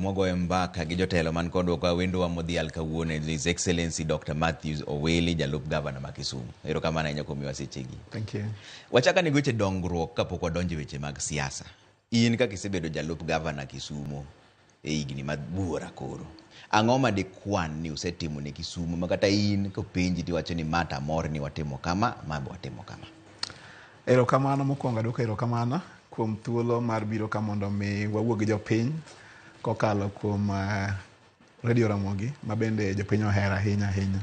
mwagoyo mbaka gi jotelo man kodwa ka wendowa modhial kawuono His Excellency Dr. Matthews Owili, jalup gavana ma Kisumu. Erokamano ahinya kuom miwa sechegi. Thank you. Wachak ane gi weche dongruok kapok wadonjo e weche mag siasa. In kaka isebedo jalup gavana Kisumo e higni mabuora koro, ang'o ma dikwan ni usetimo ne Kisumo ma kata in kopenji tiwacho ni ma to amor ni watimo kama, ma be watimo kama? Erokamano mokwongo aduoko erokamano kuom thuolo mar biro ka mondo mi wawuo gi jopiny kokalo kuom Radio Ramogi ma bende jopiny ohero ahinya ahinya.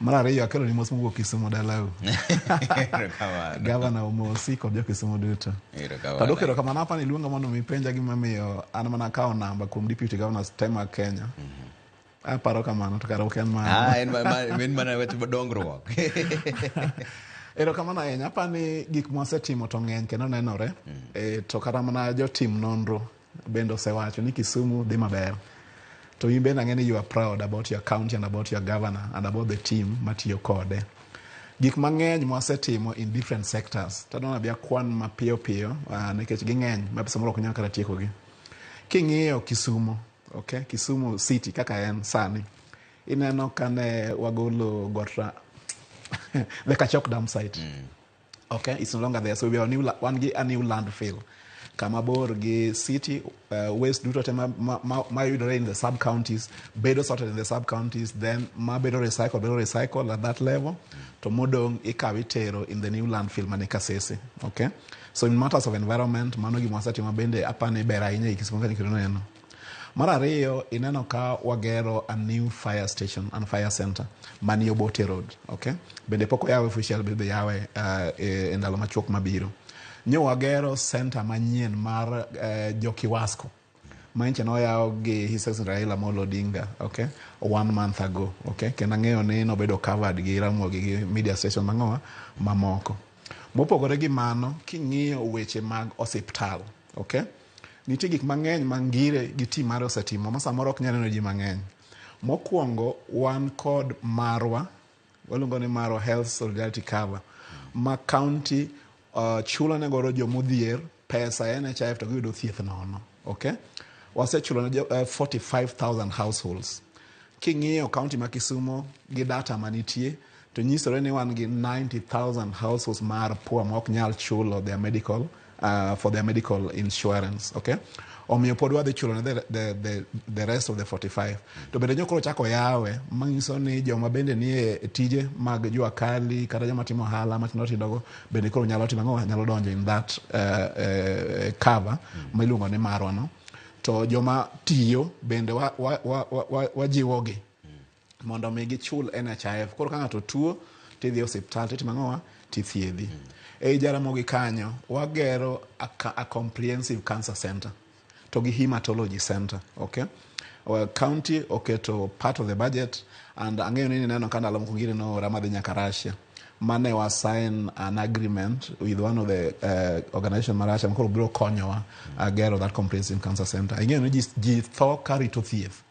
Mar ariyo akelo ni mos mowuok Kisumu dalau. Erokamano. Gavana omosi kod jo Kisumu duto. Erokamano. To aduoko erokamano apa ni iluonga mondo mi ipenja gimomiyo an mana akawo namba kuom Deputy Governors te mag Kenya. Aparo kamano to kara ok en mano. Ah, en mana wach dongruok. Erokamano ahinya. Apa ni gik mwasetimo to ng'eny kendo nenore. To kata mana jotim nonro bende osewacho ni Kisumu dhi maber. To in bende ang'e ni you are proud about your county and about your governor and about the team matiyo kode. Gik mang'eny mwasetimo in different sectors. Tadwa nabi akwan mapiyo piyo nikech ging'eny ma samoro ok nyal kata tiekogi. King'iyo Kisumu, okay, Kisumu City kaka en sani, ineno kane wagolo got the Kachok Dam site. Okay, it's no longer there. So we are new, wan gi a new landfill kama bor gi city waste duto te ma yudore in the sub counties bedo sorted in the sub counties, then ma bedo recycle bedo recycle at that level, to modong' ikawo itero in the new landfill mane Kasese. Okay, so in matters of environment, mano gima wasetimo bende apani ber ahinya e Kisumu kanyo kendo neno. Mar ariyo, ineno ka wagero a new fire station and fire center mani Obote Road. Okay? Bende pok oyawe official, bende yawe e ndalo machuok mabiro. Nyo wagero center manyien mar jo Kiwasco manyicha noyaw gi His Excellency Raila Amolo Odinga, okay, one month ago, okay, kendo ang'eyo ni nobedo covered gi Ramogi gi media station mang'owa mamoko. Mopogore gi mano, king'iyo weche mag osiptal, okay, nitie gik mang'eny ma Ngire gi team mare osetimo ma samoro ok nyal neno ji mang'eny. Mokwongo wan kod marwa, waluongo ni Marwa Health Solidarity Cover, ma county chulo ne godo jomodhier pesa e NHIF to giyudo thieth nono. Okay? Wasechulo ne 45,000 households. King'iyo county ma Kisumo gi data manitie, to nyisore ni wan gi 90,000 households mar poor ma ok nyal chulo their medical for their medical insurance. Okay? Omiyo pod wadhi chulo ne the rest of the 45. To bende nyokoro chako yawe, manyiso ni joma bende nie tije mag jua kali kata joma timo ohala matindo tindo go bende koro nyalo timo ang'o? Nyalo donjo in that cover ma iluongo ni marwa no. To joma tiyo bende wajiwogi mondo mi gichul NHIF. Koro ka ng'ato tuo tidhi e osiptal titimo ang'owa tithiedhi. Ei Jaramogi kanyo wagero a comprehensive cancer center to gi hematology center. Okay? Well, county oketo part of the budget and ang'eyo ni nineno ka ndalo moko gini noora madhi nyaka Russia mane wa sign an agreement with one of the organization ma Russia makoro biro konyowa gero that comprehensive cancer center. Ing'eyo ni ji tho karito thieth.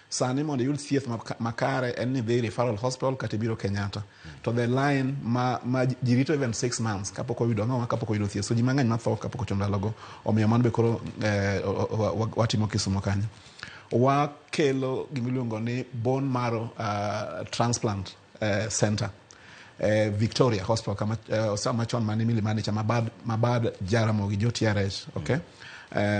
Sani mondo iyud thieth makare en ni idhi referral hospital kata ibiro Kenyatta. To the line ma ji rito even 6 months kapok oyudo ang'owa kapok oyudo thieth. So ji mang'eny matho kapok ochopo ndalogo. Omiyo mano be koro watimo Kisumu kanyo. Wakelo gimiluongo ni bone marrow transplant center. Victoria Hospital kama osiptal machon mane Milimani cha mabad Jaramogi jo TRH, okay?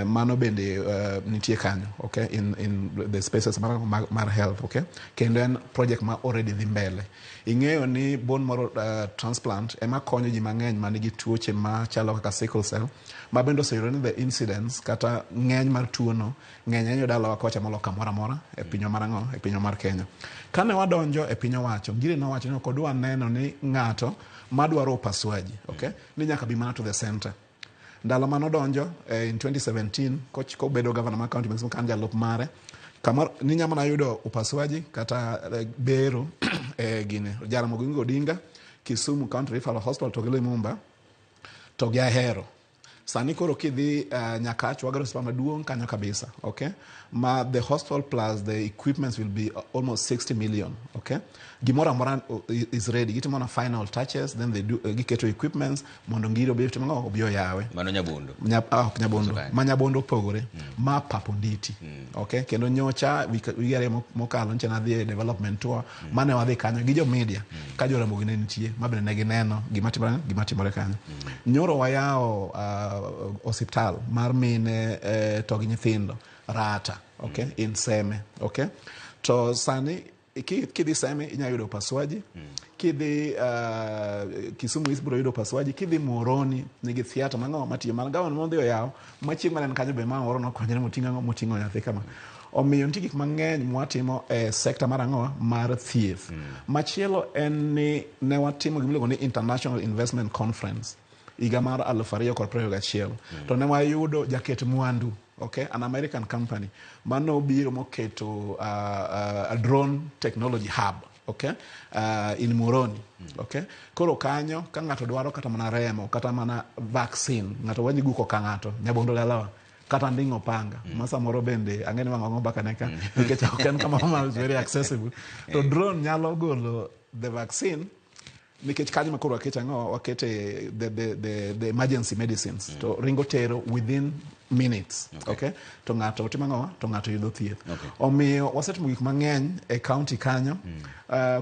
Mano bende nitie kanyo, okay, in the spaces mar health, okay? Kendo en project ma already dhi mbele. Ing'eyo ni bone marrow transplant ema konyo ji mang'eny manigi tuoche machalo kaka sickle cell, ma bende oseyudore ni the incidence kata ng'eny mar tuono ng'eny ahinya dalawa kocha moloyo kamoro amora e pinywa mar ang'o, e pinywa mar Kenya. Kane wadonjo e piny owacho, Ngire nowacho ni ok odwa neno ni ng'ato madwaro upasuaji, okay, ni nyaka bi mana to the center. Ndalo mane odonjo in 2017 kobedo governor mar county ma Kisumu ka an jalup mare, kamoro ninya mana yudo upasuaji kata bero gine Jaramogi Oginga Odinga, Kisumu County Referral Hospital to gi Lumumba to gi Ahero. Sani koro kidhi Nyakach, wagero osiptal maduong' kanyo kabisa, okay? Ma the hospital plus the equipments will be almost 60 million, okay? Gimoro amora is ready. Gitimo na final touches, then they do, giketo equipments mondo ngiri obi timo ang'o? Obi oyawe. Mano Nyabondo. Ok Nyabondo. Koso Ma Nyabondo opogore. Ma Paponditi. Okay? Kendo nyocha wige 2 mokalo nyocha nadhi e development tour, mane wadhi kanyo gi jo media, ka jo Ramogi ne nitie, ma bende ne gineno gima timore kanyo. Nyoro wayawo osiptal mar mine to gi nyithindo Rata, okay? In Seme, okay? To sani kidhi Seme inyalo yudo upasuaji, kidhi Kisumu East biro yudo upasuaji, kidhi Muhoroni nigi theatre mang'o matiyo mana gavana modhi oyawo machieng' mane en kanyo be ma oro nokonyre moting'o ang'o moting'o nyathi kama. Omiyo nitie gik mang'eny mwatimo e sekta mar ang'o mar thieth. Machielo en ni ne watimo gima iluongo ni International Investment Conference higa mar 2021. To ne wayudo jaket mwandu, okay, an American company manobiro moketo a drone technology hub, okay, in Muhoroni, okay. Koro kanyo ka ng'ato dwaro kata mana remo, kata mana vaccine, ng'ato wadhi guko ka ng'ato Nyabondo dalawa, kata nding'o panga, ma samoro bende ang'e ni wang'o mbaka ne ka, nikech ok en kama ma is very accessible. To drone nyalo golo the vaccine, nikech kanyo ma koro wakete ang'o, wakete the emergency medicines, to ringo tero within minutes, okay? To ng'ato timo ang'o, to ng'ato yudo thieth. Omiyo wasetimo gik mang'eny e county kanyo,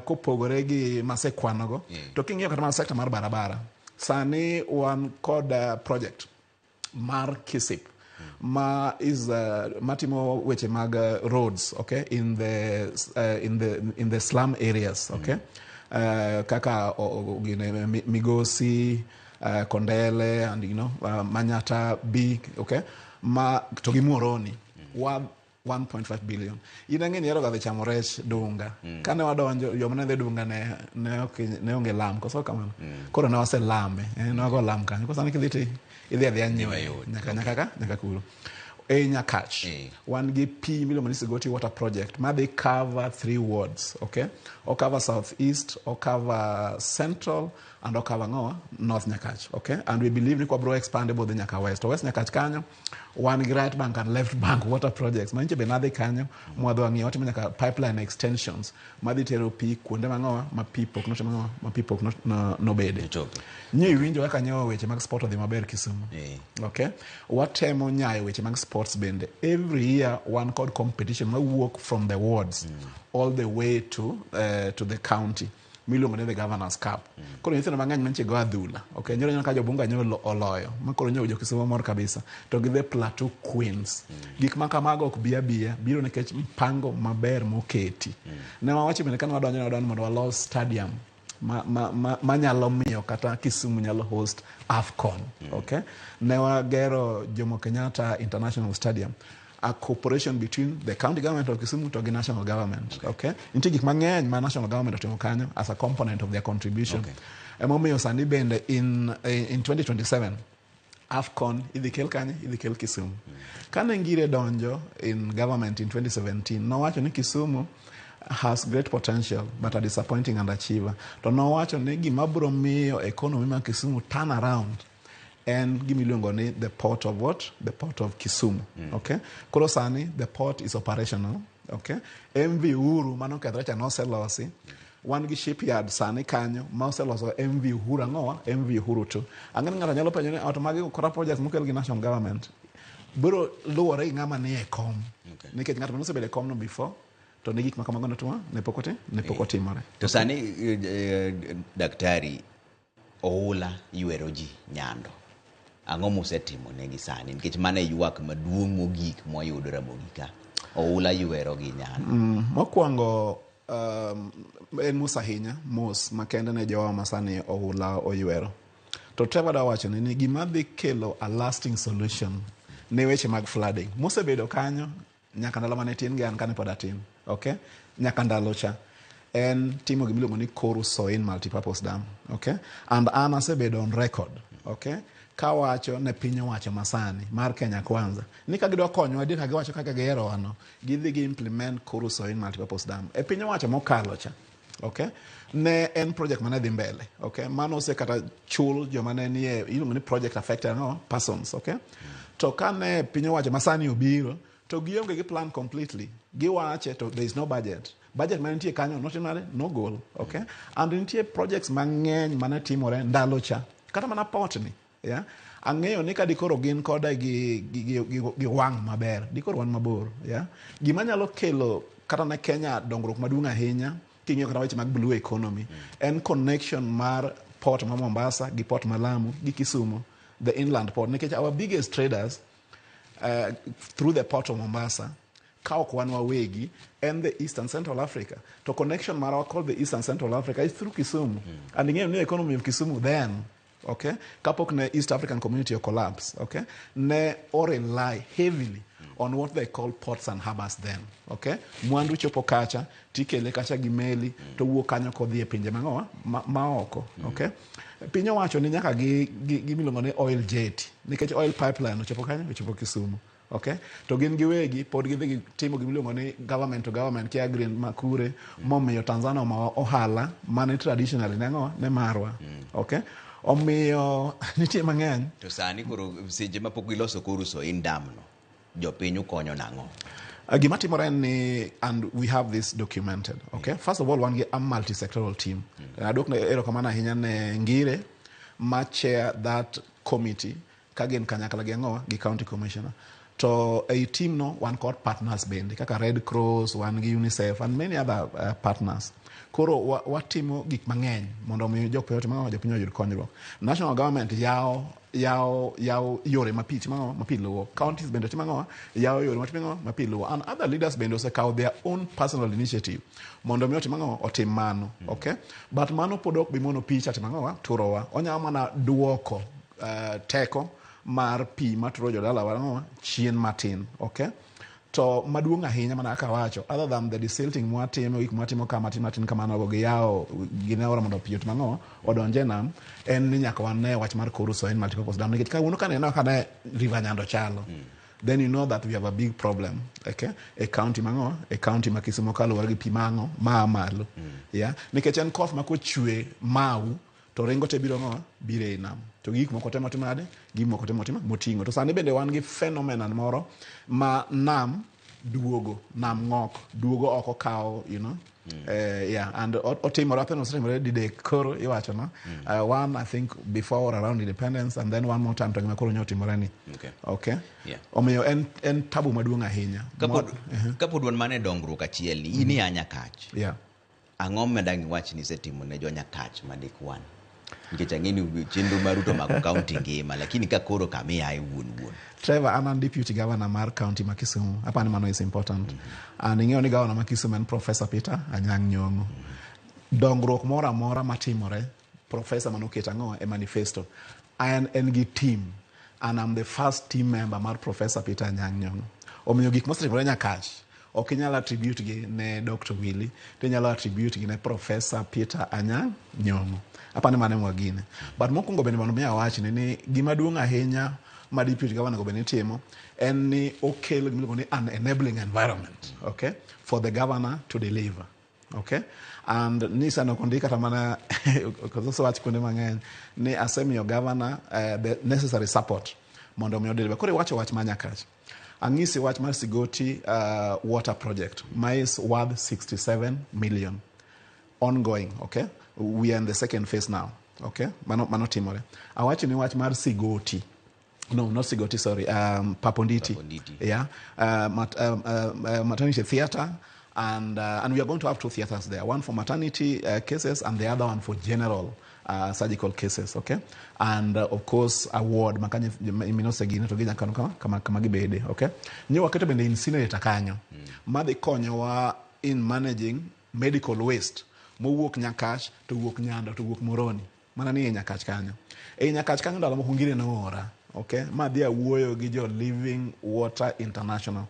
kopogore gi masekwanogo. To king'iyo kata mana sector mar barabara, sani wan kod project mar KISIP ma is matimo weche mag roads, okay, in the slum areas, okay, kaka gine, Migosi, Kondele and Manyata B, okay, ma to gi Muhoroni wa 1.5 billion. In ang'e ni ihero ga dhi chamo rech Dunga. Kane wadonjo, yo mane dhi Dunga ne ok ne onge lam, koso kamano. Koro ne waselame, ne wago lam kanyo. Koro sani kidhi ti idhi adhiya nyiewo mayot, nyaka kuro. E Nyakach, wan gi pi miluongo ni Sigoti Water Project madhi cover 3 wards, okay? O cover South East, o cover Central, and o cover ng'owa North Nyakach, okay? And we believe ni kwabro expand bodhi nyaka West. To West Nyakach kanyo, wan gi right bank and left bank water projects. Manyiche be nadhi kanyo, mwadhi wang'iyo, watimo nyaka pipeline extensions madhi tero pi kuonde mang'owa ma pi pok notimo ang'owa, ma pi pok nobede. Nochopo. Nyo iwinjo kaka nyo weche mag sport odhi maber Kisumu. Okay? Watemo nyayo weche mag sports bende. Every year wan kod competition mawuok from the wards all the way to the county. Miluongo ni the Governor's Cup. Koro nyithindo mang'eny mantie go adhula. Okay, nyoro ka jobunga nyoro oloyo. Ma koro nyoro jo Kisumu mor kabisa. To gi the Plateau Queens. Gik ma kamago ok bi abiya, biro nikech mpango maber moketi. Ne wawacho bende kane wadonjo ne wadonjo mondo walos stadium ma nyalo miyo kata Kisumu nyalo host AFCON. Okay? Ne wagero Jomo Kenyatta International Stadium, a cooperation between the county government of Kisumu to gi national government. Okay? Nitie gik mang'eny ma national government otimo kanyo as a component of their contribution. Emomiyo sani bende in 2027 AFCON idhi kel kanye? Idhi kel Kisumu. Kane Ngire donjo in government in 2017, nowacho ni Kisumu has great potential but a disappointing underachiever. To nowacho ni gima biro miyo economy mar Kisumu turn around en gima iluongo ni the port of what? The port of Kisumu. Okay? Koro sani the port is operational. Okay? MV Uhuru mano kethre cha noselosi. Wan gi shipyard sani kanyo ma oseloso MV Uhuru ang'owa? MV Uhuru 2. Ang'e ni ng'ato nyalo penjo ni to magi kora projects mokel gi national government. Biro luwore gi ng'ama nie kom. Nikech ng'ato manosebedo e kom no before to ne gik ma kamago notimo ne pok otimore. To sani daktari, oula ywero ji Nyando. Ang'o musetimo negi sani? Nikech mano e ywak maduong' mogik mwayudo Ramogi ka. Oula ywero gi Nyando. Mokwongo en mos ahinya, mos makende ne jowa ma sani oula oywero. To Trevor da wacho ni gima dhi kelo a lasting solution ne weche mag flooding mosebedo kanyo nyaka ndalo mane tin gi an kane pod atin, okay? Nyaka ndalo cha en timo gima iluongo ni Koru Soin Multipurpose Dam, okay? And an asebedo on record, okay? Kawacho ne piny owacho masani mar Kenya Kwanza ni ka gidwa konyowa adier ka giwacho kaka giherowa no, gidhi gi implement Koru Soin Multipurpose Dam e piny owacho mokalo cha. Okay, ne en project mane dhi mbele. Okay, mano osekata chul joma ne nie iluongo ni project affected no persons. Okay, to kane piny owacho masani obiro to gionge gi plan completely, giwache to there is no budget. Budget mane nitie kanyo notim nade? Nogol. Okay, and nitie projects mang'eny mane timore ndalo cha, kata mana port ni, yeah? Ang'eyo ni ka dikoro gin kode gi wang' maber, dikoro wan mabor, yeah? Gima nyalo kelo kata ne Kenya dongruok maduong' ahinya king'iyo kata weche mag blue economy en connection mar port ma Mombasa gi port ma Lamu gi Kisumu, the inland port, nikech our biggest traders through the port of Mombasa, ka ok wan wawegi, en the Eastern Central Africa. To connection marwa called the Eastern Central Africa is through Kisumu. And ing'eyo ni economy of Kisumu then, okay, kapok ne East African Community o collapse, okay, ne o rely heavily on what they call ports and harbors then. Okay, mwandu chopo kacha, tikele kacha gi meli, to wuok kanyo kodhi e pinje mang'owa ma oko. Okay, piny owacho ni nyaka gi miluongo ni oil jetty, nikech oil pipeline ochopo kanyo, ochopo Kisumu. Okay, to gin giwegi pod gidhi gitimo gimiluongo ni government to government kia green makure momiyo Tanzania omawa ohala mane traditionally ne ang'o ne marwa. Okay, omiyo nitie mang'eny. To sani koro seche ma pok giloso koro Soin Dam no, jopiny ukonyo nang'o? Gima timore en ni, and we have this documented, okay, first of all, wan gi a multi-sectoral team. Aduok ne erokamano ahinya ne Ngire ma chair that committee ka gin kanyakla gi ang'owa gi county commissioner. To ei team no wan kod partners bende kaka Red Cross, wan gi UNICEF and many other partners. Koro watimo gik mang'eny mondo omi jopiny otim ang'o, jopiny oyud konyruok. National government yawo yore ma pi timo ang'o, ma pi luwo. Counties bende timo ang'o, yawo yore ma timo ang'o, ma pi luwo. And other leaders bende osekawo their own personal initiative mondo mi otim ang'o, otim mano. Okay, but mano pod ok bi mono pi cha timo ang'o, turowa. Onyalo mana duoko teko mar pi maturo jodalawa ang'o chien matin. Okay, to maduong' ahinya mana kaka awacho, other than the desilting mwatimo, gik mwatimo ka matin matin kamano go giyawo gine aora mondo pi otim ang'o, odonj e nam, en ni nyaka wane wach mar Koru Soin multipurpose dam, nikech kawuono kaneno kaka ne River Nyando chalo, then you know that we have a big problem, okay, e county mang'o, e county ma Kisumu, kaluwore gi pi mang'o maa malo, yeah, nikech en koth ma kochwe mau to ringo te biro ng'o, biro ei nam, to gik moko te motimo nade, gik moko te motimo moting'o. To sani bende wan gi phenomenon moro ma nam duogo, nam ng'ok duogo oko kawo. Yeah, and otimore apeno osetimore didek koro iwacho no. One, I think, before or around independence, and then one more time to gima koro nyotimore ni. Okay. Omiyo en tabu maduong' ahinya. Kapod, kapod wan mana e dongruok achiel ni, in ia Nyakach. Ang'o ma dang' iwach ni isetimo ne jo Nyakach madikwan? Nikech ang'e ni chenro mar Ruto omako kaunti ngima, lakini ka koro kama iaye wuon wuon. Trevor, an deputy governor mar county ma Kisumu. Apani mano is important. And ing'eyo ni governor ma Kisumu en Professor Peter Anyang' Nyong'o. Dongruok moro amora matimore, professor manoketo ang'o e manifesto. En gi team, and I'm the first team member mar Professor Peter Anyang' Nyong'o. Omiyo gik mosetimore Nyakach, ok inyal attribute gi ne Dr. Willy, to inyalo attribute gi ne Professor Peter Anyang' Nyong'o. Apani mano ema wagine. But mokwongo bende mondo mi awachni ni gima duong' ahinya ma deputy governor go bende timo en ni okelo gima iluongo ni an enabling environment, okay, for the governor to deliver. Okay, and ni sano ok ondik kata mana osewach kuonde mang'eny ni asemiyo governor the necessary support mondo mi odeliver. Koro iwacho wach ma Nyakach, ang'isi wach mar Sigoti water project ma is worth 67 million, ongoing. Okay, we are in the second phase now. Okay, mano timore. Awacho ni wach mar Sigoti, no, not Sigoti, sorry, Paponditi. Paponditi. Yeah, maternity theatre, and we are going to have two theatres there, one for maternity cases and the other one for general surgical cases. Okay, and of course a ward makanye minosegine to gi nyaka kama gibede. Okay, nyo waketo bende incinerator kanyo madhi konyowa in managing medical waste mowuok Nyakach to wuok Nyando to wuok Moroni mana ni e Nyakach kanyo. E Nyakach kanyo ndalo moko ngire noora, okay, ma dhi awuoyo gi jo Living Water International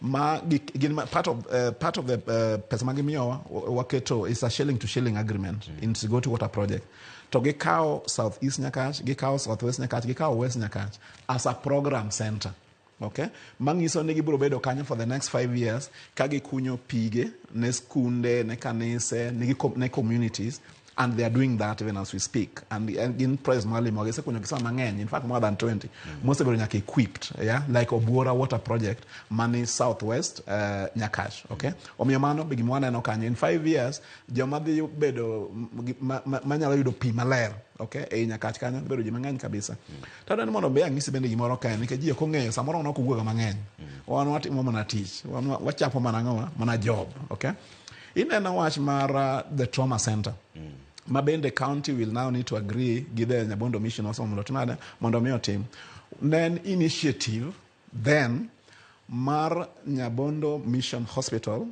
ma gin part of the pesa ma gimiyowa waketo is a shilling to shilling agreement in Sigoti water project, to gikawo South East Nyakach, gikawo South West Nyakach, gikawo West Nyakach as a program center. Okay? Manyiso ni gibiro bedo kanyo for the next 5 years ka gikunyo pige ne skunde, ne kanise, ne communities, and they are doing that even as we speak. And gin projects mwalimo gisekunyo kisima mang'eny, in fact more than 20, mosebedo nyaka equipped, yeah? Like Obuora Water Project mani southwest Nyakach, okay? Omiyo mano be gima waneno kanyo in 5 years, joma dhi bedo manyalo yudo pi maler, okay, ei Nyakach kanyo bedo ji mang'eny kabisa. To adwa ni mondo be ang'isi bende gimoro kae, nikech ji ok ong'eyo, samoro wan ok wuoga mang'eny, wan watimo mana tich, wan wachapo mana ang'owa, mana job, okay? Ineno wach mar the trauma center ma bende county will now need to agree gi the Nyabondo Mission also mondo otim nade, mondo mi otim. Ne en initiative then mar Nyabondo Mission Hospital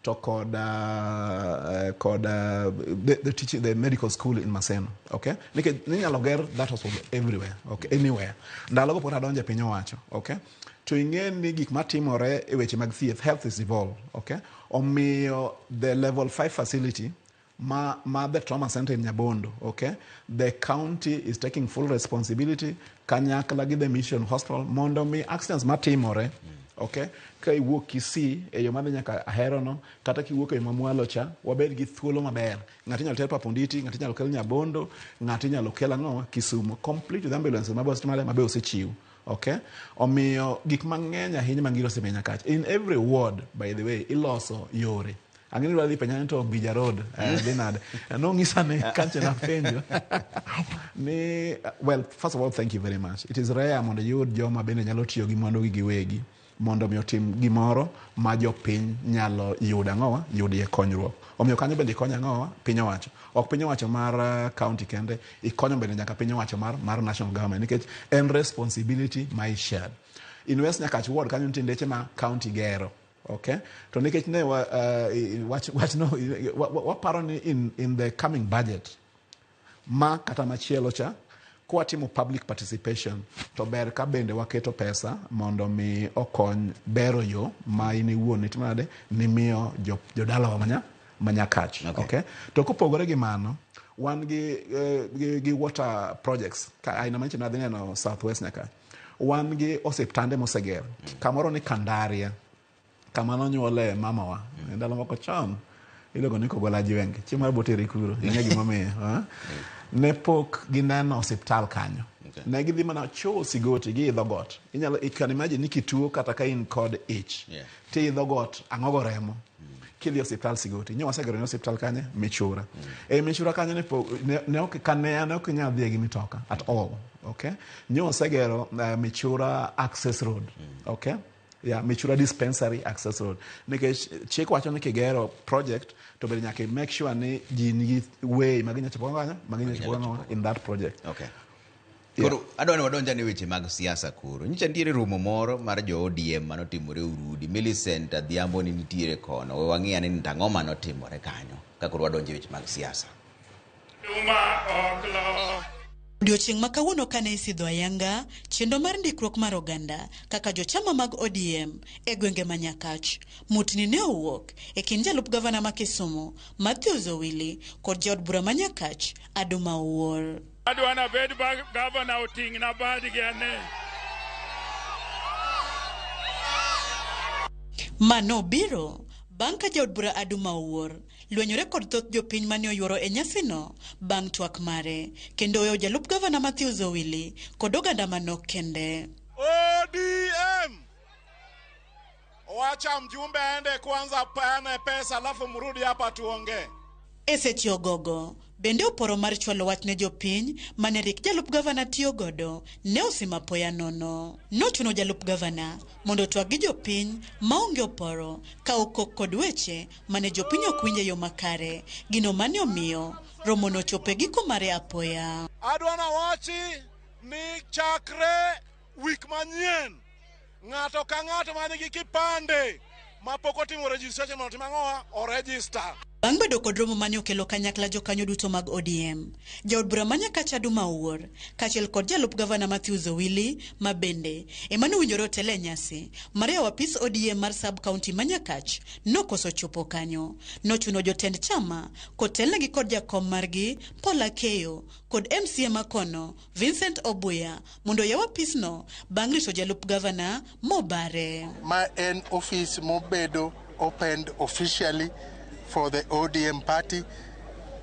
to kod the teaching, the medical school in Maseno, okay? Nikech ninyalo ger that hospital everywhere, okay, anywhere. Ndalogo pok adonjo e piny owacho, okay? To ing'e ni gik matimore e weche mag thieth, health is evolved, okay? Omiyo the level 5 facility ma the trauma center in Nyabondo, okay? The county is taking full responsibility kanyakla gi the mission hospital mondo mi accidents matimore, okay? Ka iwuok Kisii e yo madhi nyaka Ahero no, kata kiwuok e yo mamwalo cha, wabed gi thuolo maber. Ng'ato inyalo ter Paponditi, ng'ato inyalo kel Nyabondo, ng'ato inyalo kel ang'o, Kisumu, complete with ambulances mabe osetimale, mabe osechiw. Okay? Omiyo gik mang'eny ahinya ma ngiro osemiyo Nyakach. In every ward, by the way, iloso yore. Ang'e ni dwa dhi penja ni to Mbija Road dhi nade? Nong'isa ni kancho napenjo ni, well, first of all, thank you very much. It is rare mondo iyud joma bende nyalo tiyo gi mwandugi giwegi mondo mi otim gimoro ma jopiny nyalo yudo ang'owa, yudie konyruok. Omiyo kanyo bende ikonyo ang'owa, piny owacho. Ok piny owacho mar county kende, ikonyo bende nyaka piny owacho mar national government, nikech en responsibility ma i shared. In West Nyakach ward kanyo nitie ndeche ma county gero. Okay? To nikech ne wa, wach no, waparo ni in the coming budget ma kata machielo cha kwatimo public participation, to ber ka bende waketo pesa mondo mi okony bero yo ma in iwuon itimo nade, nimiyo jodalawa manyakach. Okay. To kopogore gi mano, wan gi water projects ka aina manyicho nadhi neno southwest Nyakach. Wan gi osiptande moseger kamoro ni Kandaria, kama nonyuole mamawa e ndalo moko chon, iluongo ni Kogola Jwenge. Chieng' mar boteri kuro, ing'e gimomiyo, ha? Ne pok gineno osiptal kanyo. Ne gidhi mana cho Sigoti, giidho got. Inyalo, you can imagine ni kituo kata ka in kod ich, tiidho got ang'ogo remo kidhi osiptal Sigoti. Nyo wasegero ne osiptal kanye Michura. E Michura kanyo ne, ne ok kane ne ok inyal dhiye gi mitoka at all, okay? Nyo wasegero Michura access road, okay? Yeah, Michura dispensary access road, nikech chik wacho ni kigero project to bende nyaka i make sure ni ji nigi way ma ginyalo chopo kanyo, ma ginyalo chopo kanyo in that project. Okay. Koro adwa ni wadonj ane weche mag siasa koro. Nyicha nitiere romo moro mar jo ODM manotimore Urudi. Millicent Adhiambo ni nitiere kono. We wang'i ane ni to ang'o manotimore kanyo ka koro wadonjo e weche mag siasa. Odiochieng' ma kawuono kane isidho ayanga chenro mar ndikruok mar oganda kaka jochama mag ODM e gwenge ma Nyakach. Mutni ne owuok e kind jalup gavana ma Kisumu Matthews Owili kod jaod bura ma Nyakach Aduma Owuor. Adwa nabed gavana, oting'na badgi ane. Ma nobiro bang' ka jaod bura Aduma Owuor lwenyore kod thoth jopiny mane oyuoro e nyasino bang' twak mare kendo oweyo jalup gavana Matthews Owili kod oganda manok kende. ODM! Wacha mjumbe aende kwanza peane pesa, alafu mrudi hapa tuongee. E seche ogogo bende oporo mar chwalo wach ne jopiny mane rik jalup gavana tiyo godo ne osimo apoya nono. Nochuno jalup gavana mondo otwag gi jopiny maonge oporo ka okok kod weche mane jopiny ok winj e yo makare, gino mane omiyo romo nochopo e giko mare apoya. Adwa nawachi ni chakre wik manyien, ng'ato ka ng'ato man gi kipande mapok otimo registration mondo otim ang'owa, oregister. Bang' bedo kod romo mane okelo kanyakla jokanyo duto mag ODM, jaod bura ma Nyakach Aduma Owuor, kaachiel kod jalup gavana Mathews Owili ma bende ema nowinjore otel e nyasi mar yawo apis ODM mar sub county ma Nyakach nokoso chopo kanyo. Nochuno jotend chama kotelnegi kod jakom margi Paul Akeyo kod MCA makono Vincent Obuya mondo oyaw apisno bang' rito jalup gavana mobare. Ma en ofis mobedo opened officially for the ODM party,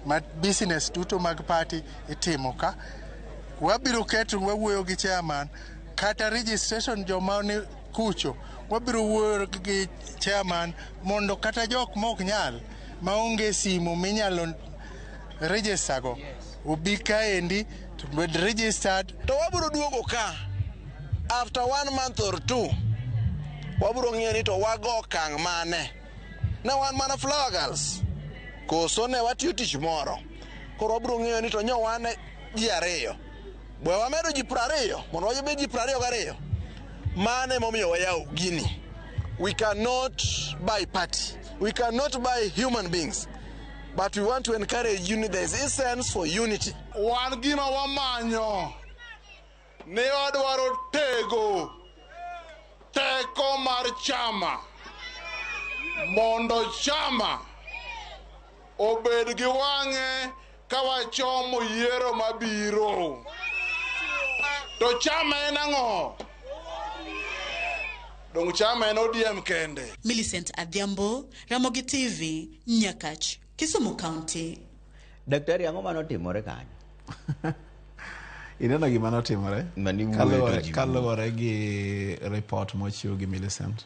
ma business duto mag party itimo ka. Wabiro keto, wawuoyo gi chairman kata registration joma ni kucho, wabiro wuoyo gi chairman mondo kata jok mok nyal maonge simu minyalo register go obi kaendi to bed registered. To wabiro duogo ka after one month or two, wabiro ng'iyo ni to wago okang' mane ne wan mana flower girls koso ne watiyo tich moro. Koro wabiro ng'iyo ni to nyo wan ji ariyo bwe wamedo ji 20 mondo wabed ji 22. Mano emomiyo wayawo gini. We cannot buy party, we cannot buy human beings, but we want to encourage unity. There is essence for unity. Wan gima wamanyo ne wadwaro tego teko mar chama mondo chama obed gi wang'e ka wachomo yiero mabiro. To chama en ang'o? Dong chama en ODM kende. Millicent Adhiambo, Ramogi TV, Nyakach, Kisumu County. Daktari, ang'o manotimore kanyo? Ineno gima notimore? Mani wuoyo to ji wuoyo. Kaluwore gi report mochiw gi Millicent.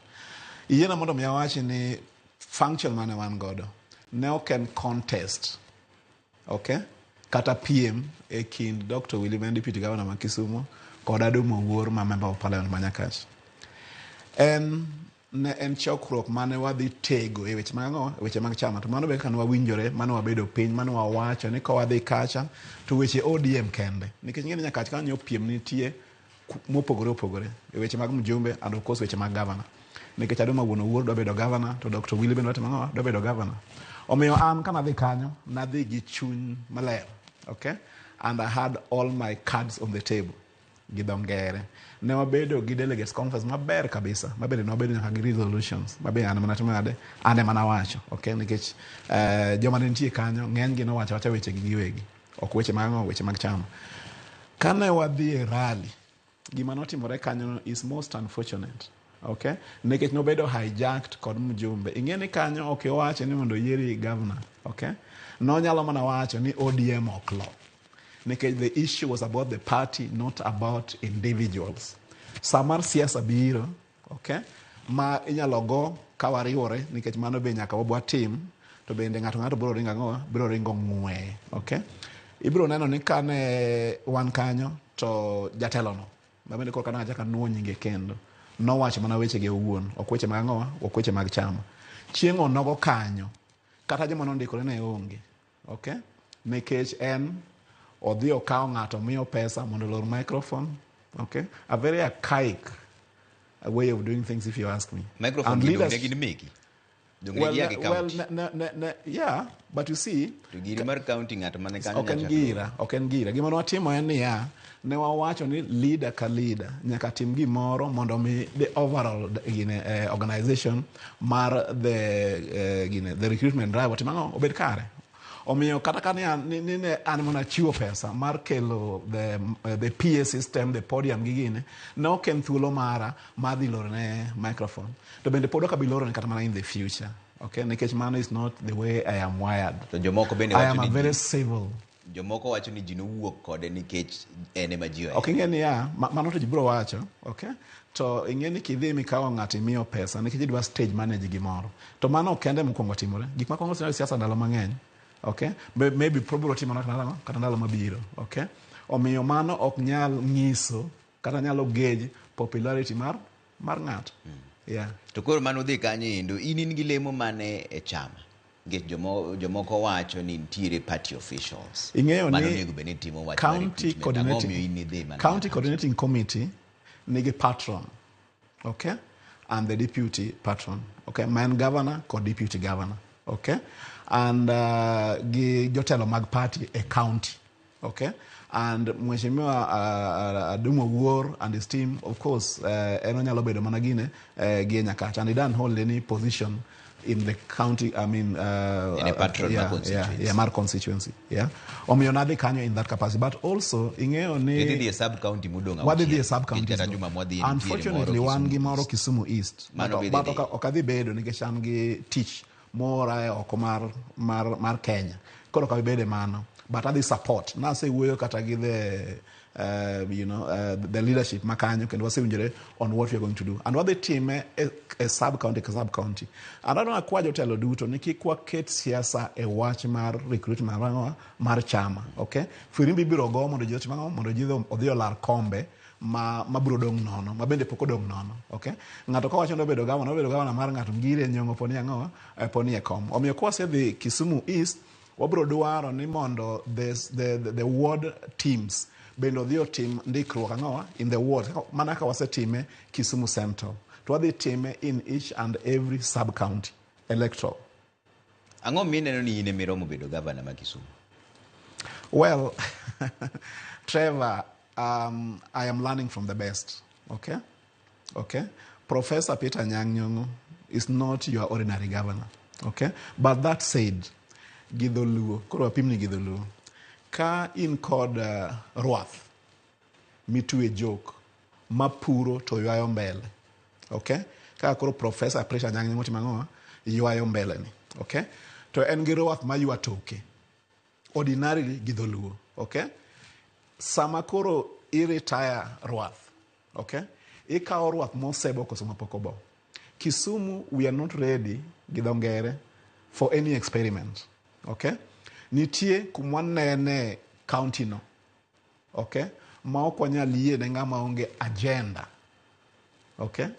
Yiena mondo mi awachi ni function mane wan godo ne ok en contest, okay? Kata piem e kind Dr. Willy ma en deputy governor ma Kisumu kod Aduma Owuor ma member of parliament ma Nyakach. En ne en chokruok mane wadhi tego e weche mag ang'o? E weche mag chama. To mano be kaka ne wawinjore, mane wabedo piny, mane wawacho ni ka wadhi kacha to weche ODM kende. Nikech ing'e ni Nyakach kanyo piem nitie mopogore opogore e weche mag mjumbe and of course weche mag governor. Nikech Aduma wuon Owuor dwa bedo governor to Dr. Willy bende dwa timo ang'o? Dwa bedo governor. Omiyo an kanadhi kanyo, nadhi gi chuny maler. Okay? And I had all my cards on the table. Gi dho ngere. Ne wabedo gi delegates conference maber kabisa. Mabende ne wabedo nyaka gi resolutions. Mabe an mana timo nade? An ema nawacho. Okay? Nikech joma ne nitie kanyo, ng'eny gi nowacho awacha weche gi giwegi. Ok weche mag ang'o, weche mag chama. Kane wadhi e rally, gima notimore kanyo is most unfortunate. Okay? Nikech nobedo hijacked kod mjumbe. Ing'e ni kanyo ok owacho ni mondo oyieri governor. Okay? Nonyalo mana wacho ni ODM ok lo. Nikech the issue was about the party, not about individuals. Samar siasa biro, okay? Ma inyalo go ka wariwore, nikech mano be nyaka wabwa tim, to bende ng'ato ng'ato biro ringo ang'o? Biro ringo ng'weye, okay? Ibiro neno ni kane wan kanyo, to jatelono, ma bende korka nachako anuo nyinge kendo, nowacho mana wechege owuon, ok weche mag ang'o, ok weche mag chama. Chieng' onogo kanyo, kata joma nondikore ne onge, okay? Nikech en odhi okawo ng'ato miyo pesa mondo olor microphone, okay? A very archaic way of doing things if you ask me. Microphone And gi dong' leaders ne gin meki. Dong' ne Well, gia gi well, county. ne, yeah, but you see, To giri mar county ng'at mane kanyo ok en nyaka gira, ok en gira. Gima ne watimo en niya, ne wawacho ni leader ka leader nyaka tim gimoro mondo mi the overall gine, organization mar the, gine, the recruitment drive otim ang'o, obed kare. Omiyo kata ka ni ne an mana chiwo pesa mar kelo the PA system, the podium gi gine, ne ok en thuolo mara mar dhi loro ne microphone. To bende pod ok abi loro ne kata mana in the future. Okay, nikech mano is not the way I am wired. To jomoko bende I wacho am a ni very ji civil. Jomoko wacho ni ji nowuok kode nikech en ema ji ohere. Ok ing'e niya, mano to ji biro wacho, okay? To ing'e ni kidhi mikawo ng'ato imiyo pesa nikech idwa stage manage gimoro. To mano ok kende mokwongo timore. Gik ma kwongo timore e siasa ndalo mang'eny, okay? Maybe biro timore kata ndalo mabiro, okay? Omiyo mano ok nyal nyiso kata nyalo gauge popularity mar ng'ato. Yeah. To koro mano dhi kanyo endo, in gi lemo mane e chama? Nikech jomoko wacho ni nitiere party officials. Ing'eyo Mano ni onego bed ni timo wach mar county recruitment. Ang'o coordinating omiyo in idhi mana county Nyakach? coordinating committee nigi patron, okay? And the deputy patron, okay? Man governor kod deputy governor. Okay? And gi jotelo mag party e county. Okay? And Mheshimiwa Adumo Wuor and his team, of course, en onyalo bedo mana gine gi e Nyakach. And he doesn't hold any position in the county, I mean, In a patron mar constituency. Yeah, mar constituency. Yeah. Omiyo nadhi kanyo in that capacity. But also, ing'eyo ni Idhi dhi e sub county modong' wadhi dhi e auchiel. sub counties Kata go. juma mwadhi nitiere Unfortunately, moro wan gi Kisumu moro East. Kisumu East. Mano But, be but dhi ok adhi bedo nikech an gi tich mora e oko mar Kenya. Koro ok abi bedo e mano. But adhi support. Nasewuoyo kata gi the the leadership makanyo kendo wasewinjore on what we are going to do. And wadhi time e sub county ka sub county. And adwa akwa jotelo duto ni kik waket siasa e wach mar recruitment mar chama. Okay? Firimbi ibiro go mondo ji otim ang'o? Mondo ji odhi olar kombe ma biro dong' nono, ma bende pok odong' nono. Okay? Ng'ato kawacho ni obedo gavana, obedo gavana mar ng'ato ngire nyong'o poni ang'o? Poni e kom. Omiyo kwasedhi Kisumu East, wabiro dwaro ni mondo the ward teams bende odhi otim ndikruok ang'o in the ward, mana ka wasetime Kisumu Central. To wadhi time in each and every sub-county electoral. Ang'o mineno ni in ema iromo bedo gavana ma Kisumu? Well, Trevor, I am learning from the best. Okay? Okay? Professor Peter Anyang' Nyong'o is not your ordinary governor. Okay? But that said, gi dholuo, koro wapimni gi dholuo. Ka in kod rwath mitwe jok mapuro to ywayo mbele. Okay? Kaka koro Professor Peter Anyang' Nyong'o timo ang'o? Ywayo mbele ni. Okay? To en gi rwath maywa toke. Ordinarily gi dholuo. Okay? Sama koro i retire rwath. Okay? Ikawo rwath mosebo koso mapok obo. Kisumu, we are not ready gi dho ngere for any experiment. Okay? Nitie kuma nene county no. Okay? Ma ok wanyal yie ne ng'ama onge agenda. Okay?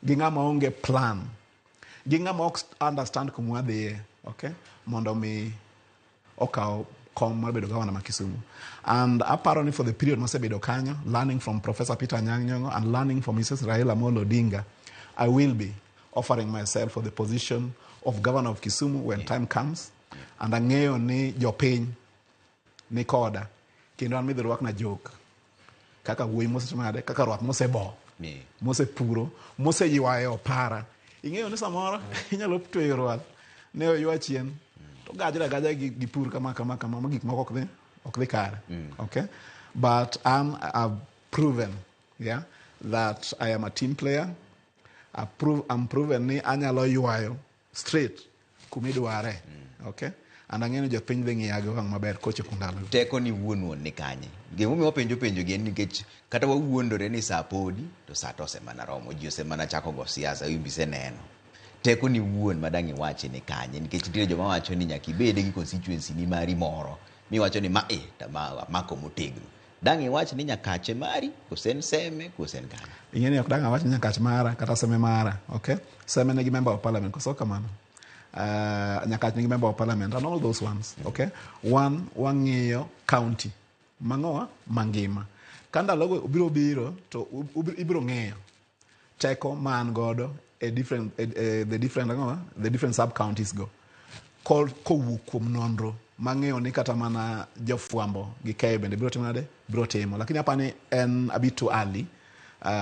Gi ng'ama onge plan. Gi ng'ama ok understand kuma wadhiye. Okay? Mondo mi okaw kom mar bedo governor ma Kisumu. And aparo ni for the period masebedo kanyo, learning from Professor Peter Anyang' Nyong'o and learning from Mrs. Raila Amolo Odinga, I will be offering myself for the position of governor of Kisumu when time comes. And ang'eyo ni jopiny ni koda, kendo an midhi rwakna jok. Kaka wuoyi mosetimade, kaka rwath mosebo, mosepuro, moseywayo opara. Ing'eyo ni samoro inyalo tweyo rwath ne oywa chien, to gajre agaja gi pur kama kama kama, ma gik moko ok dhi kare. Okay? But I've proven, yeah, that I am a team player. I'm proven ni anyalo ywayo straight kumidware. Okay? And ang'eyo ni jopiny dhi ng'iya gi wang' maber kochopo ndalo. Teko ni wuon wuon ni kanye? Gimomiyo wapenjo penjo gi en nikech kata wawuondore ni sa podi, to sa to osemana romo, ji osemana chako go siasa, in be iseneno. Teko ni wuon ma dang' iwachi ni kanye? Nikech nitiere joma wacho ni nyaka ibed gi constituency ni mari moro, miwacho ni ma e, to ma amako motegno. Dang' iwach ni Nyakache mari, kose en Seme, kose en kanye? Ing'e ni ok dang' awach ni Nyakach mara, kata Seme mara, okay? Seme nigi member of parliament, koso kamano? Nyakach nigi member of parliament and all those ones, okay? Wan wang'iyo county mang'owa mangima. Ka ndalogo biro biro to ibiro ng'eyo teko ma an godo e different, e, e, the different, ang'owa? The different sub counties go. Kowuok kuom nonro mang'eyo ni kata mana jofwambo gi keyo bende biro timo nade? Biro timo. Lakini apani ni en a bit too early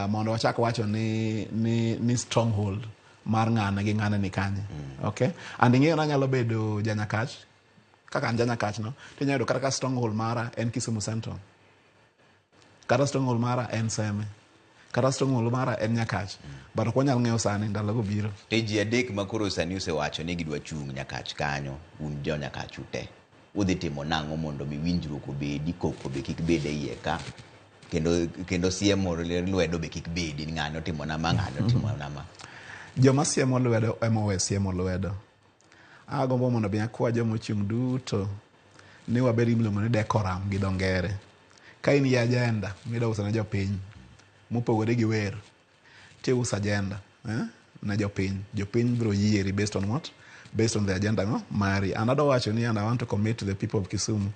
mondo wachak wacho ni stronghold mar ng'ane gi ng'ane ni kanye. Okay? And ing'eyo ni anyalo bedo janyakach, kaka an janyakach no, to inyalo yudo kata ka stronghold mara en Kisumu Central. Kata stronghold mara en Seme. Kata stronghold mara en Nyakach. But ok wanyal ng'eyo sani, ndalogo biro. To ji adek ma koro sani osewacho ni gidwa chung' Nyakach kanyo, un jo Nyakach ute. Udhi timo nang'o mondo mi winjruok obedi, koko be kik bed e iye ka, kendo siemo lwedo be kik bedi ni ng'ane otimo na ma, ng'ane otimo na ma. Joma siemo lwedo ema owe siemo lwedo. Agombo mondo mi akwa joma ochung' duto ni wabed gi miluongo ni decorum gi dho ngere. Ka in gi agenda midwa uso ne jopiny, mopogore gi wer, tiuso agenda, ne jopiny. Jopiny biro yieri based on what? Based on the agenda no mari. And adwa wacho ni, and I want to commit to the people of Kisumu,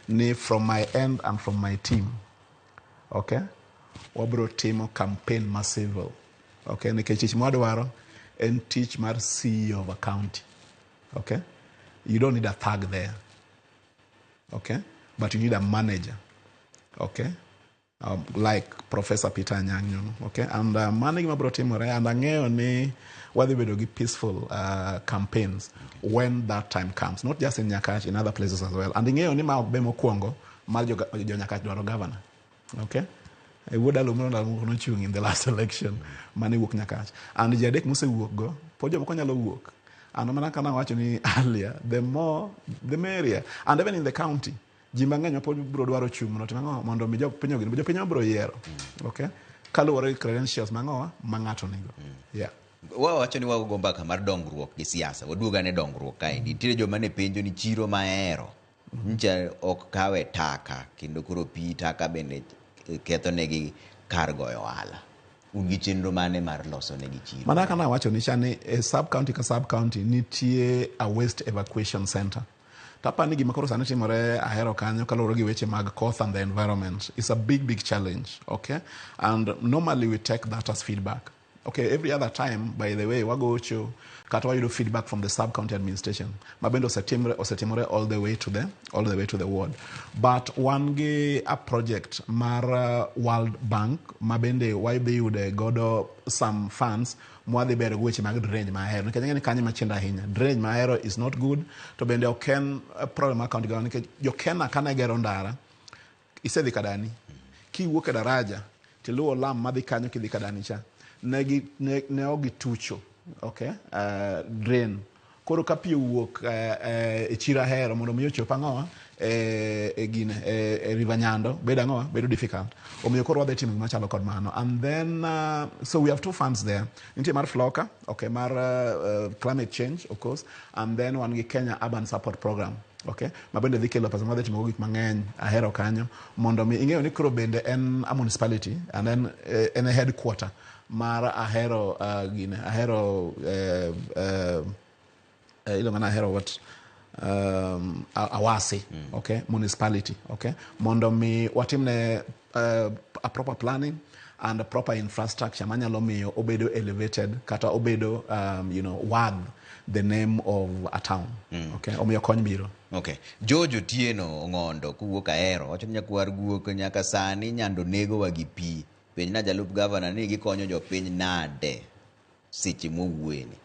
ni from my end and from my team, okay, wabiro timo campaign massive. Okay, nikech tich mwadwaro en tich mar CEO of a county. Okay? You don't need a thug there. Okay? But you need a manager. Okay? Like Professor Peter Anyang' Nyong'o. Okay? And mano e gima biro timore and ang'eyo ni wadhi bedo gi peaceful campaigns when that time comes. Not just in Nyakach, in other places as well. And ing'eyo ni ma ok be mokwongo mar jo, jo Nyakach dwaro governor. Okay? E wuod Alumno ndalo moko nochung' in the last election mane wuok Nyakach. And ji adek mosewuok go, pod jomoko nyalo wuok. And mana kaka nawacho ni earlier, the more, the merrier. And even in the county, ji mang'eny ma pod biro dwaro chung' mondo otim ang'o mondo mi jopiny ogin jopiny ema biro yiero. Okay? Kaluwore gi credentials mang'owa ma ng'ato nigo. Yeah. Wawacho ni wago mbaka mar dongruok gi siasa. Waduog ane dongruok kaendi. Nitiere joma ne penjo ni chiro mahero ncha ok kawe taka kendo koro pi taka bende ketho negi kar goyo ohala. Un gi chenro mane mar loso negi chiro? Mana kaka nawacho ni cha ni e sub county ka sub county nitie a waste evacuation center. Tapani ni gima koro sani timore Ahero kanyo kaluwore gi weche mag koth and the environment is a big big challenge. Okay? And normally we take that as feedback. Okay, every other time, by the way, wagocho kata wayudo feedback from the sub county administration ma bende osetimre osetimore all the way to the all the way to the ward. But wan gi a project mar World Bank ma bende wadhi yude godo some funds mwadhi bero go weche mag drainage ma Ahero nikech ang'e ni kanyo ema chendo ahinya. Drainage ma Ahero is not good to bende ok en problem mar county government nikech jo Kenya kane gero ndara isedhi Kadani kiwuok e daraja tiluwo lam madhi kanyo kidhi Kadani cha ne gi ne, ne ok gitucho okay drain koro ka pi owuok e chiro Ahero mondo mi ochop ang'owa e, e gine e, e River Nyando bedo ang'owa bedo difficult omiyo koro wadhi timo gima chalo kod mano and then so we have two funds there nitie mar FLLoCA okay mar climate change of course and then wan gi Kenya Urban Support Program okay ma bende dhi kelo pesa madhi timo go gik mang'eny Ahero kanyo mondo mi ing'eyo ni koro bende en a municipality and then en a headquarter mar Ahero gine Ahero iluongo ni Ahero what Awasi okay municipality okay mondo mi watimne a proper planning and a proper infrastructure manyalo miyo obedo elevated kata obedo worth the name of a town okay omiyo kony biro. Okay. George Otieno Ong'ondo kowuok Ahero wacho ni nyakwar guok nyaka sani Nyando negowa gi pi. Penj na jalup gavana ni gikonyo jopiny nade seche mwawuoyeni.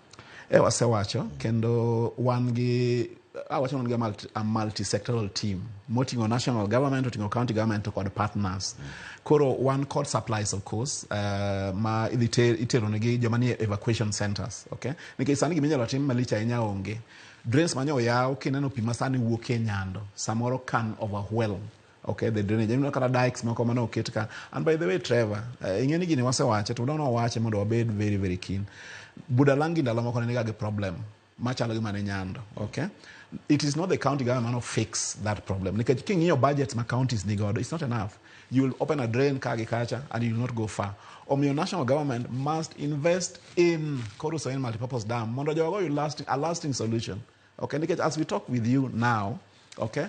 E wasewacho kendo wan gi awacho wan gi a multi-sectoral team moting'o national government oting'o county government to kod partners koro wan kod supplies of course ma idhi itero negi joma nie evacuation centers okay nikech sani giminyalo tim malich ahinya onge drains manyo oyaw kineno pi masani wuok e Nyando samoro can overwhelm okay the drainage ineno kata dikes moko mane oket ka and by the way Trevor ing'e ni gini wasewache to wadwa wawache mondo wabed very very keen Budalangi ndalo moko ne niga gi problem machalo gi mane Nyando okay it is not the county government mano fix that problem nikech king'iyo budgets ma counties ni godo it's not enough you will open a drain ka gi kacha and you will not go far omiyo national government must invest in Koru Soin multipurpose dam mondo jogo oyud a lasting solution okay nikech as we talk with you now okay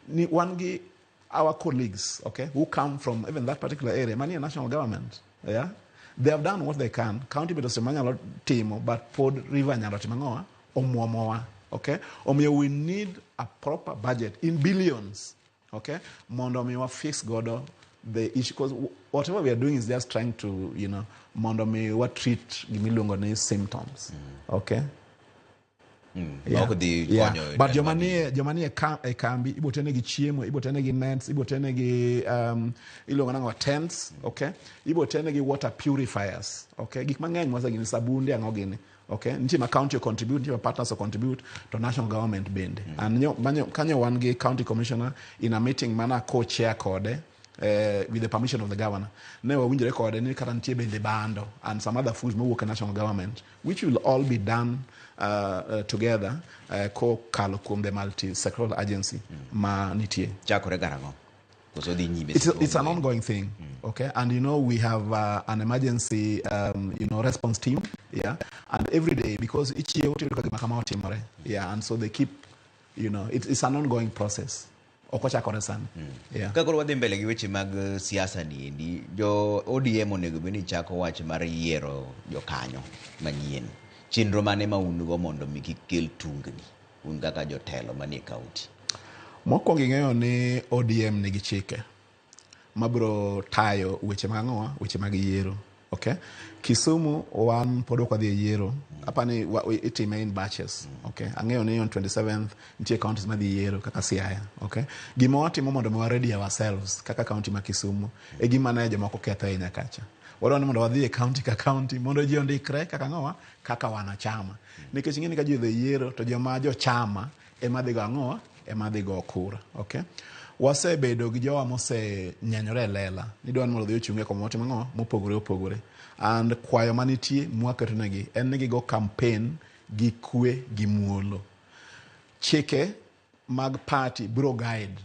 ni wan gi our colleagues okay who come from even that particular area manie national government yeah they have done what they can county bende osetimo manyalo timo but pod river Nyando timo ang'owa omuomowa okay omiyo we need a proper budget in billions okay mondo mi wa fix godo the issue because whatever we are doing is just trying to mondo mi wa treat gimiluongo ni symptoms okay. Yeah. Ok dhi konyo. But joma nie e kambi ibo tenegi chiemo, ibo tenegi nets, ibo tenegi iluongo nang'o tents, okay? Ibo tenegi water purifiers, okay? Gik mang'eny mwase gini sabunde ang'o gini. Okay? Nitie ma county o contribute, nitie ma partners o contribute, to national government bende. And kanyo wan gi county commissioner in a meeting mana co-chair kode with the permission of the governor. Ne wawinjore kode ni kata nitie bende bando and some other foods mowuok e national government which will all be done together kokalo kuom the multi-sectoral agency ma nitie. Chakore karang'o? Koso dhi nyime? It's an ongoing thing, okay? And we have an emergency, response team, yeah? And every day, because each year, tiyudo ka gima kama otimore, yeah? And so they keep, it's an ongoing process. Ok ochakore sani, yeah. Ka koro wadhi mbele gi weche mag siasa ni endi, jo ODM onego bed ni chako wach mar yiero jokanyo manyien. Chenro mane ma un go mondo mi kik kel tungni? Un kaka jotelo manie kaunti. Mokwongo ing'eyo ni ODM nigi chike mabiro tayo weche mag ang'owa, weche mag yiero. Okay? Kisumu wan pod ok wadhi e yiero. Apani itime in batches. Okay? Ang'eyo ni on 27th nitie counties madhi yiero kaka Siaya. Okay? Gima watimo mondo mi wa ready ourselves kaka county ma Kisumu e gima ne jomoko ketho ahinya kacha. Wadwaro ni mondo wadhi e county ka county mondo ji ondikre kaka ang'owa, kaka wanachama. Nikech ing'e ni ka ji odhi e yiero to joma jochama ema dhi go ang'owa, ema dhi go kura. Okay? Wasebedo gi jowa mosenyenyore e lela ni dwa ni mondo odhi ochung' e kom motimo ang'o mopogore opogore. And kwayo manitie mwaketonegi en ni gigo campaign gi kwe gi muolo. Chike mag party biro guide,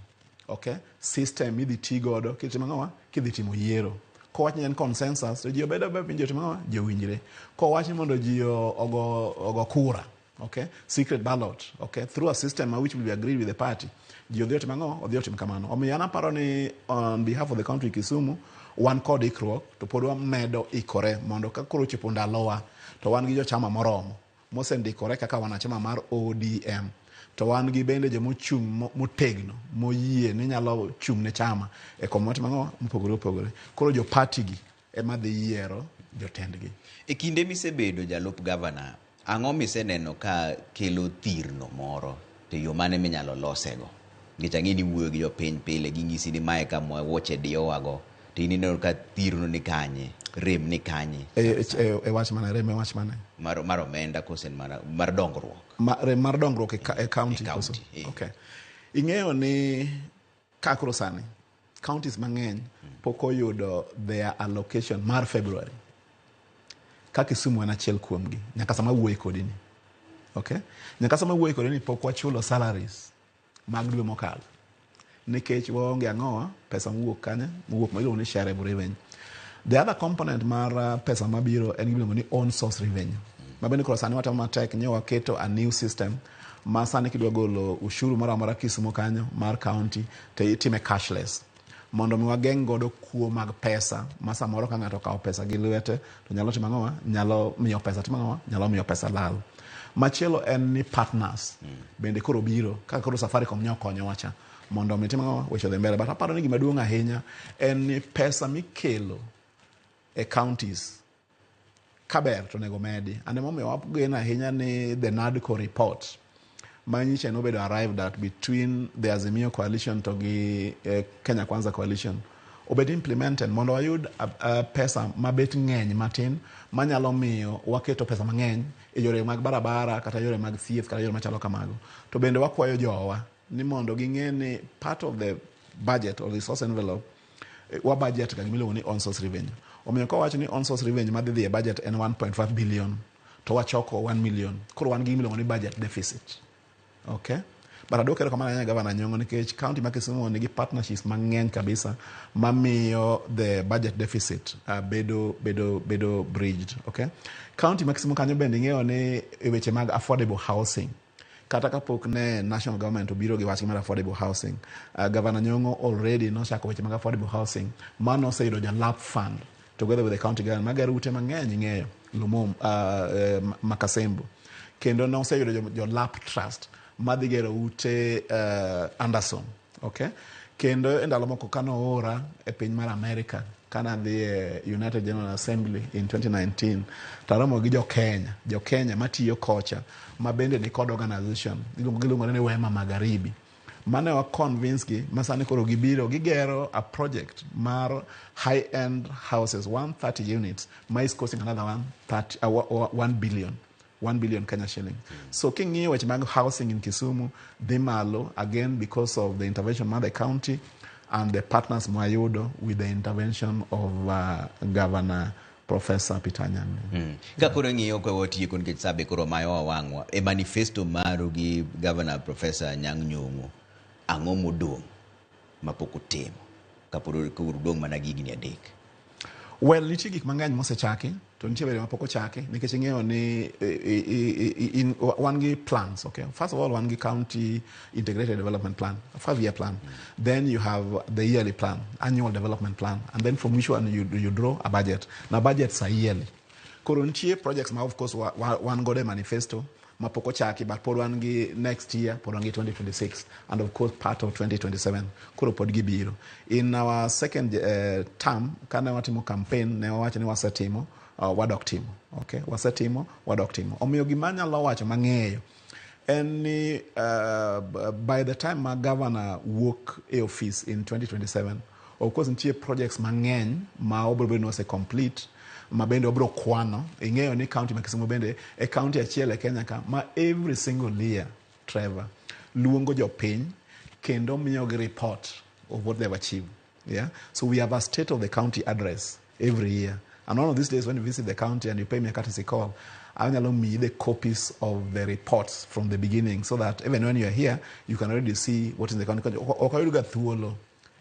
okay, system midhi ti godo kitimo ang'owa, kidhi timo yiero. Kowach ni en consensus to ji obed abeda piny, ji otim ang'owa, ji owinjre. Kowach ni mondo ji ogo kura, okay, secret ballot, okay, through a system which will be agreed with the party, ji odhi otim ang'o, odhi otim kamano. Omiyo an aparo ni on behalf of the country Kisumu, wan kod ikruok to pod wamedo ikore mondo ka koro ochopo ndalowa to wan gi jochama moromo mosendikore kaka wanachama mar ODM, to wan gi bende jomochung' motegno moyie ni nyalo chung' ne chama e kom motimo ang'o mopogore opogore. Koro jo party gi ema dhi yiero jotendgi. E kinde misebedo jalup gavana, ang'o miseneno ka kelo thirno moro to yo mane minyalo losego? Nikech ang'e ni iwuoyo gi jopiny pile, ging'isi ni mae kama wuoche diyowago, to in ineno ka thirno ni kanye, rem ni kanye? E wach mane? Rem e wach mane? Mar omenda kose mar dongruok? Rem mar dongruok e county? E county. Okay. Ing'eyo ni ka koro sani counties mang'eny pok oyudo their allocation mar February. Ka Kisumu en achiel kuomgi, nyaka sama wuoye kodi ni. Okay? Nyaka sama wuoye kodi ni pok wachulo salaries mag dwe mokalo. Nikech waonge ang'owa, pesa mowuok kanye, mowuok ma iluongo ni shareable revenue. The other component mar pesa mabiro en gima iluongo ni own source revenue. Ma bende koro sani watemo matek nyo waketo a new system ma sani kidwa golo ushuru moro amora Kisumu kanyo mar county to itime cashless. Mondo mi wageng' godo kuo mag pesa ma samoro ka ng'ato okawo pesa gi lwete to nyalo timo ang'owa, nyalo miyo pesa timo ang'owa, nyalo miyo pesa lal. Machielo en ni partners bende koro biro kaka koro Safaricom nyo okonyowa cha mondo mi timo ang'owa, weche odhi mbele. But aparo ni gima duong' ahinya en ni pesa mikelo e counties kaber to onego medi. And emomiyo wageno ahinya ni the NADCO report manyicha nobedo arrived at between the Azimio coalition to gi Kenya Kwanza coalition obed implemented mondo wayud pesa mabet ng'eny matin manyalo miyo waketo pesa mang'eny e yore mag barabara kata yore mag thieth kata yore machalo kamago. To bende wakwayo jowa ni mondo ging'e ni part of the budget or resource envelope wa budget ga gimiluongo ni on source revenue. Omiyo kawacho ni on source revenue madhi dhi e budget en 1.5 billion to wachoko 1 million, koro wan gi gimiluongo ni budget deficit. Okay? But aduoko erokamano ahinya Gavana Nyong'o nikech county ma Kisumu nigi partnerships mang'eny kabisa mamiyo the budget deficit bedo bridged. Okay? County ma Kisumu kanyo bende ing'eyo ni e weche mag affordable housing, kata kapok ne national government obiro gi wach mar affordable housing, Governor Nyong'o already nochako weche mag affordable housing mano oseyudo jalap fund together with the county government magero ute mang'eny ing'eyo Lumum, Makasembo, kendo noseyudo jolap trust madhi gero ute Anderson. Okay? Kendo e ndalo moko kanoora e piny mar America kanadhi e United General Assembly in 2019 taromo gi jo Kenya matiyo kocha ma bende ni kod organization giluongo ni Wema Magharibi mane wa convince gi ma sani koro gibiro gigero a project mar high end houses 130 units ma is costing another 130, 1 billion 1 billion Kenya shilling. So king'iyo weche mag housing in Kisumu dhi malo again because of the intervention mar the county and the partners mwayudo with the intervention of Governor Professor Peter Anyang'. Ka koro ing'iyo ka watieko nikech sa be koro mayowa wang'wa e manifesto maru gi Governor Professor Anyang' Nyong'o, ang'o modong' mapok utimo kapod udong' mana gi higni 3? Well, nitie gik mang'eny mosechaki to nitie bende mapok ochaki nikech ing'eyo ni wan gi plans. Okay, first of all, wan gi county integrated development plan, a 5-year plan. Then you have the yearly plan, annual development plan, and then from which one you draw a budget. Now budgets are yearly. Koro nitie projects ma of course wan godo e manifesto. Mapok ochaki, but pod wan gi next year, pod wan gi 2026 and of course part of 2027. Koro pod gibiro. In our second term, kane watimo campaign, ne wawacho ni wasetimo, wadok timo. Okay? Wasetimo, wadok timo. Omiyo gima anyalo wacho mang'eyo en ni by the time ma governor wuok e office in 2027, of course nitie projects mang'eny ma obiro bedo ni ose complete, ma bende wabiro kwano. Ing'eyo ni county ma Kisumu bende e county achiel e Kenya ka ma every single year, Trevor, luongo jopiny kendo miyogi report of what they've achieved. Yeah? So we have a state of the county address every year. And one of these days when you visit the county and you pay me a courtesy call, anyalo miyi the copies of the reports from the beginning so that even when you are here, you can already see what is in the county. Ok wayudga thuolo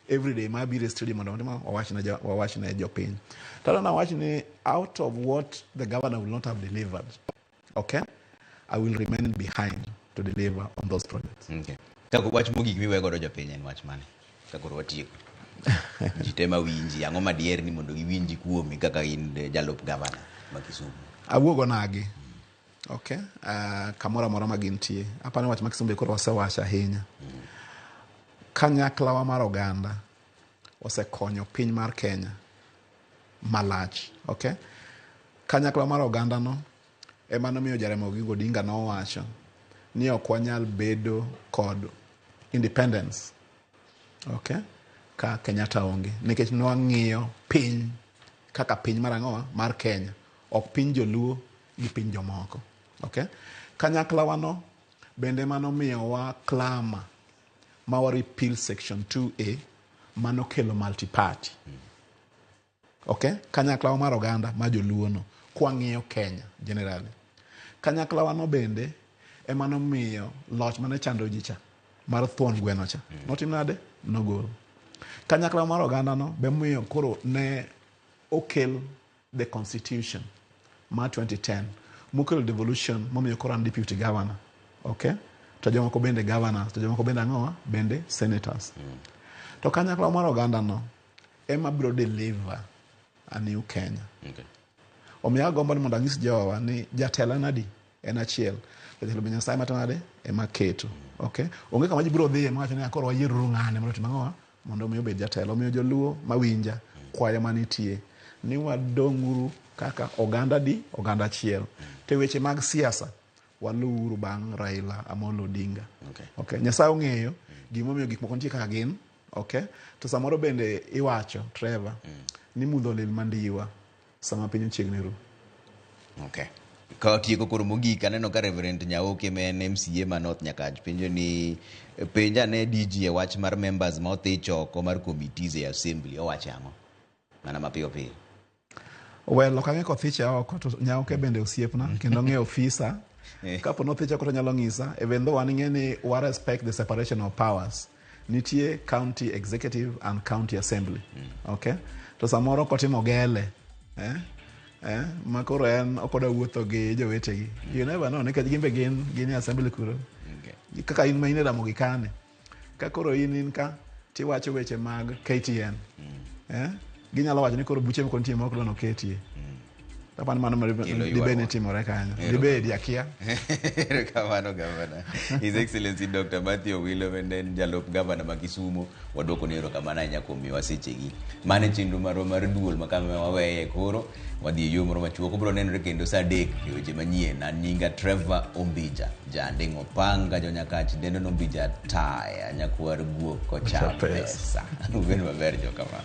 every day ma biro e studio mondo wawach ne jopiny. To nawach ni out of what the governor will not have delivered, okay, I will remain behind to deliver on those projects. Okay. Ka wach mogik miwe godo jopiny en wach mane? Ka koro watieko. Ji te mawinji, ang'o madier ni mondo giwinji kuomi kaka in jalup gavana ma Kisumu? Awuogo nagi. Okay. Kamoro amora ma gintie. Apani wach ma Kisumu be koro wasewacho ahinya. Kanyaklawa mar oganda osekonyo piny mar Kenya malach. Okay? Kanyakla mar oganda no ema nomiyo Jaramogi Oginga Odinga nowacho ni ok wanyal bedo kod independence, okay, ka Kenyatta onge, nikech nwang'iyo piny kaka piny mar ang'owa mar Kenya, ok piny joluo gi piny jomoko. Okay? Kanyakla wano bende manomiyowa klama ma wa repeal section 2A manokelo multi-party. Okay? Kanyakla mar oganda ma joluo no kwang'iyo Kenya generally. Kanyakla wano bende ema nomiyo loch mane chando ji cha mar thuon gweno cha. Notim nade? Nogol. Kanyakla mar oganda no be miyo koro ne okel the constitution mar 2010 mokelo devolution, momiyo koro an deputy governor. Okay? To jomoko bende governors, to jomoko bende ang'owa? Bende senators. To kanyakla mar oganda no ema biro deliver a new Kenya. Omiyo agombo ni mondo anyis jowa ni jatelo en adi? En achiel. Jatelo be Nyasaye matimo nade? Ema keto. Okay? Onge kama ji biro dhiye mawacho ni koro wayieruru ng'ane mondo otim ang'owa? Mondo mi obed jatelo. Omiyo joluo mawinja, kwayo manitie ni wadong'uru kaka oganda di oganda achiel. To e weche mag siasa waluwuru bang' Raila Amolo Odinga. Okay. Nyasaye ong'eyo gimomiyo gik moko nitie kaka gin. Okay? To samoro bende iwacho, Trevor, ni mudho lil mandiwa sama piny ochiegni ru. Okay. Ka watieko koro mogik, aneno ka Reverend Nyaoke ma en MCA ma North Nyakach penjo ni penja ne DG e wach mar members ma othich oko mar committees e assembly, owacho ang'o? Mana mapiyo piyo. Well, ok ang'e kothiche oko, to Nyaoke bende osiepna kendo ong'eyo ofisa. Kapo nothiche oko to nyalo ng'isa, even though wan ing'e ni wa respect the separation of powers. Nitie county executive and county assembly. Okay? To samoro kotimo gele, eh? Eh? Ma koro en ok odwa wuotho gi jowetegi. You never know, nikech gin be gin e assembly kuro. Kaka in ma in e Ramogi kane. Ka koro in ka tiwacho weche mag KTN. Eh? Ginyalo wacho ni koro buche moko nitie ma ok dwa noketie. Apani mano Kelo dibed ni ywaruok. timore kanyo. Ero. Dibedi akia. Erokamano gavana. His Excellency Dr. Matthew Owilo bende en jalup gavana ma Kisumu. Waduoko ni erokamano ahinya kuom miyowa sechegi. Mano e chenro marwa mar duol ma kama waweye koro. Wadhi e yo moro machuok. Obiro nenore kendo saa 3 e weche manyien. An nyinga Trevor Ombija. Janding' Opanga jonyakach dendo Nombija taya nyakwar guok kocha pesa. Ubed maber jokama.